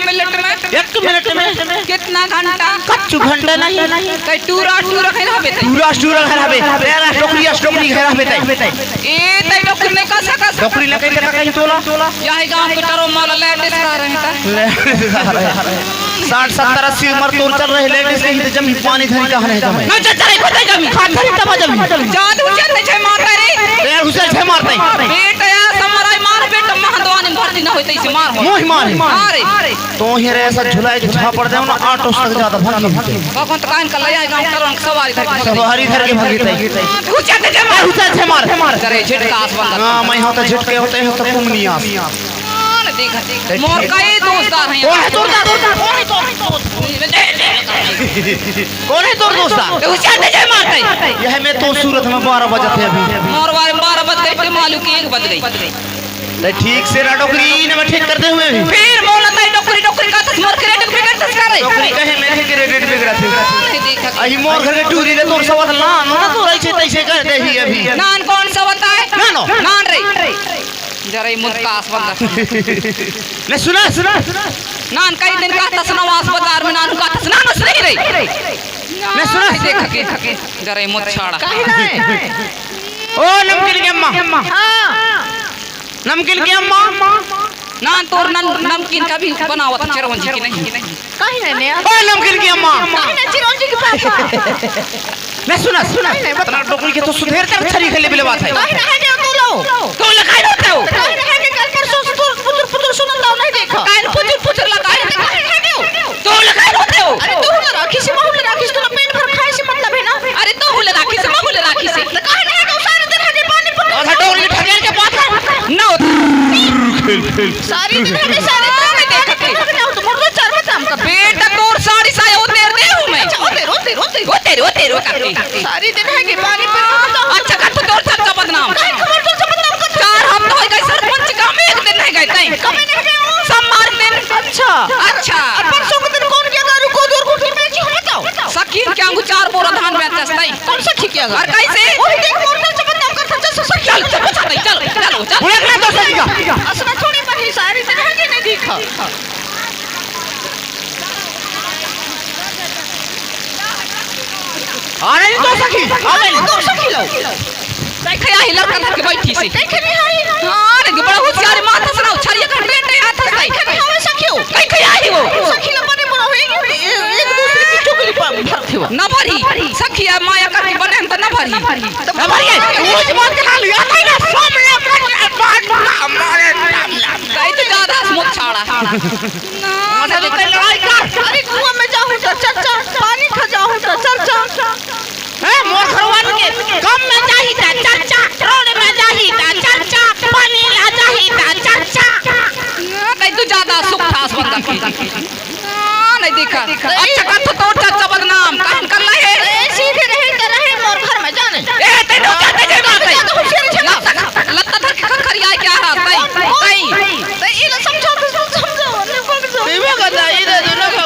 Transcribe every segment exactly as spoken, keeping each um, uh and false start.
Minute में? एक minute में? कितना घंटा? कच्चू घंटा नहीं। तै टूरा टूरा घर हबे तै। टूरा टूरा घर हबे। तेरा डोकरी अस डोकरी घर हबे तै। ए तै डोकरी नहीं कह सकस। डोकरी नहीं कह सकस कहीं तोला। यही गांव के टरो माला लेडीज का रहे ता। लेडीज का रहे। साठ, सत्तर, अस्सी उम्र तोर चल रहे लेडीज कहीं तो जमी पानी धरी का नहीं जमे। नहीं चल चले को तै जमी। खा धरी तब जमी। जादू चल तै छे मारता रे। तेरा हुसैन छे मारता है। बेटा या समराई मार बेटा महदवानी भर्ती ना होते इसे मार हो। मोही मार है। अरे। तो ही रे ऐसा झुलाए के झापड़ दे ना, ऑटो से ज्यादा भागी होते। भगवंत काहन का लया है गांव करन सवारी धर के। सवारी धर के भागी तई। हुचा दे दे मार। हुचा दे मार। जरे झिटका आस बंदा। हां, मैं होता झिटके होते हैं तो कुम नहीं आस। हां, देख, देख। मोर का ये दोस्त आ रहे हैं। कौन है तोर दोस्त? कौन है तोर दोस्त? कौन है तोर दोस्त? हुचा दे दे मार तई। यह मैं तो सूरत में बारह बजे थे अभी। मोर बारे में बारह बज गए थे, मालूम कि एक बज गई। तै ठीक से रा डोकरी ने मैं ठीक कर दे हुए भी। फिर बोला तै डोकरी, डोकरी का तस मोर क्रेडिट बिगड़ तस करे। डोकरी कहे मैं के क्रेडिट बिगड़ा थे। नहीं देखा। अही मोर घर के टूरी रे तोर सवत ना, ना तो ऐसे तैसे कर दे ही अभी। नान कौन सवत है? ना नो। नान रे। जरा ही मुंह का आस बंदा। मैं सुना, सुना। नान कई दिन का तस नवास बाजार में नान का तस नान नहीं रे। मैं सुना। देखा के, देखा के। जरा ही मुंह छाड़ा। काहे ना है? ओ नमकीन के अम्मा। हां। नमकीन के अम्मा। नान तोर नन-, नमकीन का भी बनावत चिरौंजी की नहीं। काहे ना ने? ओ नमकीन के अम्मा। काहे ना चिरौंजी के पापा? मैं सुना, सुना। नहीं, नहीं, बता। इतना डोकरी के तो सुधेर कर छरी खेले बिले बात है। काहे ना है दे तू लो? तू लगाई होते हो। काहे ना है दे कल परसों से तू पुतुर पुतुर सुनत आओ नहीं देखा। काहे पुतुर पुतुर लगाई? काहे ना है दे? तू लगाई होते हो। अरे तू ना राखी से माहौल राखी से तू पेट भर खाए से मतलब है ना। अरे तो हुल राखी से, मैं हुल राखी से। तो कहाँ नहीं है तो सारे दिन हजे पानी पकड़। और हटो, उनकी ठगेल के बात है। ना होता। सारी दिन हजे, सारे दिन हजे, पानी पकड़ ना हो तो मुर्गा चार में काम कर। बेटा, तोर साड़ी साया उतेर दे हूँ मैं। अच्छा, उतेर, उतेर, उतेर। उतेर, उतेर, उतेर। सारी दिन हजे पानी पकड़। अच्छा, कर तू तोर सबका बदनाम। काहे खबर तोर सबका बदनाम कर? चार हफ्ता हो गए सरपंच का, मैं एक दिन नहीं गए तई। कब नहीं गए हो? सोमवार दिन। अच्छा। अच्छा। और परसों के दिन कौन गया दारू को दूर गुटी बेची हो बताओ? सखी, क्या हमको चार बोरा धान बेचस तई। कौन सखी क्या? और कैसे? वही देख मोर घर से बदनाम करता, चल सखी। चल, चल, चल, चल, चल, चल। वो एक ना दो सखी का। असना थोड़ी बनी सारी से है कि नहीं दिखा। अरे दो सखी, अरे दो सखी लो। देखे या हिलर कथा के बैठी से। देखे नहीं आई। हाँ, रे, बड़ा होशियार माथा सुनाओ, छरिया खंडे ने हाथ से। देखे नहीं आवे सखियो। देखे आई वो। सखी लो बने बड़ा होए, एक दूसरे की चुगली पर भरते हुआ। ना भरी, सखिया माया करके बने हम तो ना भरी। ना भरी, वो जो बात कहा लिया, नहीं ना, सब ये बात, बात, हमारे, नहीं तो ज्यादा मुझ छाड़ा। ना, ना, तो लड़ाई कर। अरे कुआं में जाऊं तो चर्चा, पानी खा जाऊं तो चर्चा। हैं, मोर घरवान के कम में जाही त चर्चा, रोड में जाही त चर्चा, पानी ला जाही त चर्चा। हाँ, नहीं तू ज्यादा सुख ठास बंदा की। हाँ, नहीं देखा। अच्छा, कर तो तोर चर्चा बदनाम, काहन कर ले है? ए, सीधे रहे त रहे मोर घर में जाने। ए, ते तो जाते जे बात है। ज्यादा होशियार छे ना। लत्ता धर के खखरिया क्या रहा? तई, तई। तई, ये लो समझाओ तो समझाओ, नहीं पकड़ दो। तई वो कहता है, ये दे दो ना, खाओ।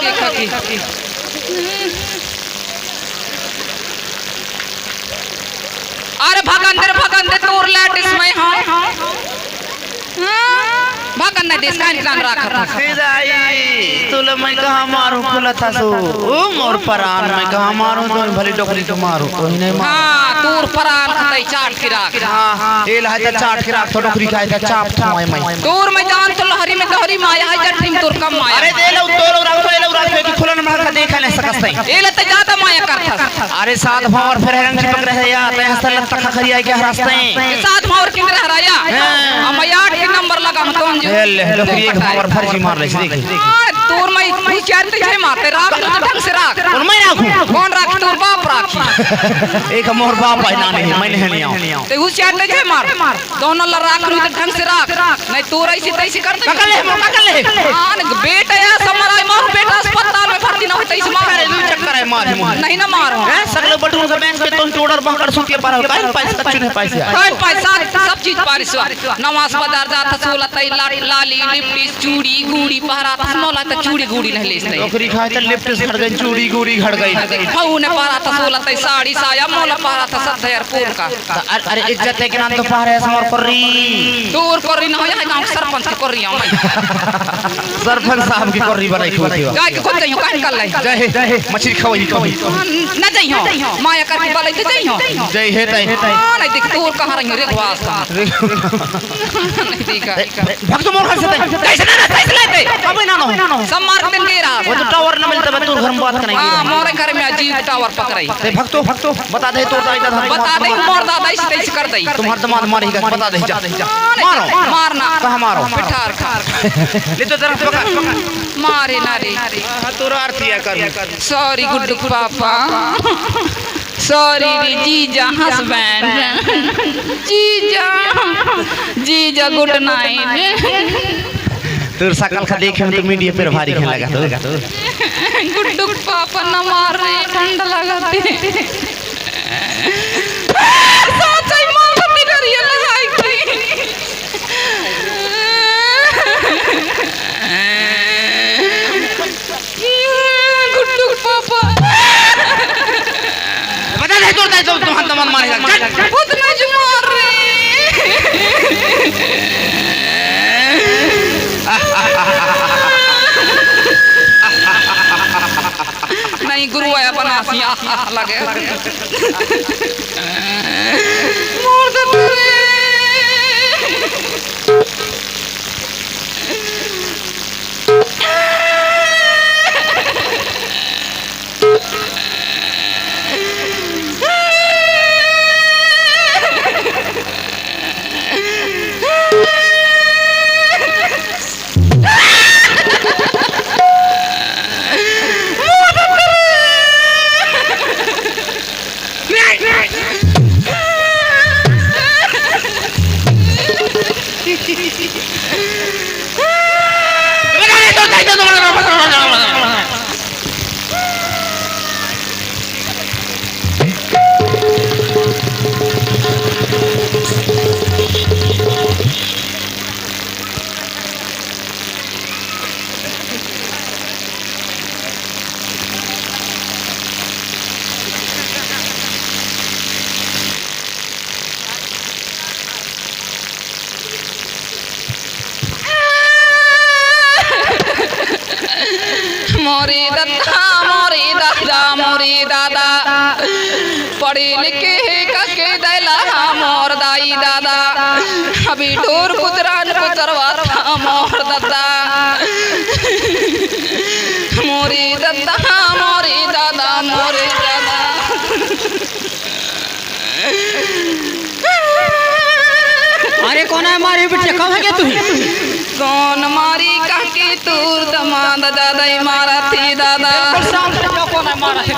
अरे भगन दे रे, भगन दे, तोर लाटिस में, हाँ। हाँ। भगन नहीं देस, कान कान राख। सीधा आई, तोला मैं कहाँ मारूं, खुला था सो। ओ मोर परान, मैं कहाँ मारूं, तो भले डोकरी के मारूं, तो ही नहीं मारूं। हाँ, तोर परान खतई चाट के राख। हाँ, ये ला है तो चाट के राख, तो डोकरी खाए तो चाप थमाए मैं। तोर मैं जान तो लहरी में दोहरी माया है, जट्ठी में तोर कम माया। अरे दे लो, दो लोग रखो, ये लोग रखो, कि खुला नंबर का देखा नहीं सकते। ये ले तो ज्यादा माया करता। अरे सात भावर फिर हरंग चिपक रहे यार, तय हंसल लगता खखरिया के हरासते। ये सात भावर किंद रह रहा या? हाँ। हम यार के नंबर लगा हम तो जो। ये ले, लो, फिर एक भावर फर्जी मार ले, देख। हाँ, तोर मैं, मैं चार ते छह मारते, राख तो ढंग से राख। और मैं राखूं? कौन राख? तोर बाप राखी। एक मोर बाप है, ना नहीं, मैं नहीं, नहीं आऊं। ते उस चार ते छह मार। दोनों ला राख लू तो ढंग से राख, नहीं तोर ऐसी तैसी कर दे। पकड़ ले, पकड़ ले। हाँ, न, बेटा या समर आई मार, बेटा अस्पताल में भर्ती ना होता इस मार। अरे, लू चक्कर है, मार, मार। नहीं ना मारो। हैं, सगले बटुन का बैंक पे तो टोडर बंकर सुतिया पार हो, काहे पैसे कच्चू नहीं पैसे आए। काहे पैसा, सब चीज पारिस हुआ। नवास बाजार जाता सोला तई ला-, लाली, लिपस्टिक, चूड़ी, गूड़ी, पहरा, तस मोला तक चूड़ी गूड़ी नहीं लेस नहीं। नौकरी खाए त लिपट से हट गई, चूड़ी गूड़ी घट गई। हऊ ने पारा था सोला तई साड़ी साया, मोला पारा था सत्तर पुरखा। अरे, अरे, इज्जत है कि नाम तो पा रहे समर कर रही। दूर कर रही ना हो, यहाँ गांव के सरपंच की कर रही हूँ मैं। सरपंच साहब की कर रही बनाई खुद ही। गाय के खुद जाइयो, काहे निकल रही? जय हे, जय हे, मछली खवाई खवाई। न जाइयो, माया करके बलाई तो जाइयो। जय हे, जय हे। हाँ, नहीं देख, दूर कहाँ रही हो, रे घुआस कहाँ? नहीं देखा। भग तो मोर घर से तय। कैसे ना, कैसे लेते? अबे ना, ना। सब मार के तेरा। वो तो टावर ना मिलता, मैं तोर घर में बात करने हाँ, मोरे घर में अजीब टावर पकड़ाई। ते भग तो, भग तो, बता दे, तोर दाई दादा। बता दे, मोर दादा इस तैसे कर दई। तुम्हार दमाद मारेगा, बता दे, जा। हाँ, नहीं, मारो। मारना। कहाँ मारो? पिठार खा। ले तो जरा पकड़। मारे ना रे। हाँ, तोर आरती है कर। Sorry Guddu papa. सॉरी रे जीजा, हस्बैंड। जीजा, जीजा, गुड नाइट। तोर सकल खा देखे में तो मीडिया पर भारी खेल लगा तो। गुड्डू के पापा न मार रे, ठंड लगा ते। सच्चाई मार के डरिया लगाई थी। गुड्डू पापा। बता दे, तो, तो, तो, तो, हम तमाम मारेगा। चल। उतना जो मार रहे। नहीं, गुरु आया बना सिया लगे। मोर दे रे। मोरी दद्दा, मोरी दद्दा, मोरी दादा, पढ़ी लिखी हे कके दैला मोर दाई दादा, अभी ढोर कुचरान कुचरवा था मोर दद्दा। मोरी दद्दा, मोरी दादा, मोरी दादा। अरे कोन हे मारी बिटिया, कब है क्या तू ही? कोन मारी काकी तोर दमाद जादा ही मारा थी दादा। बिल्कुल शांत हो जाओ, कोन हे मारा है?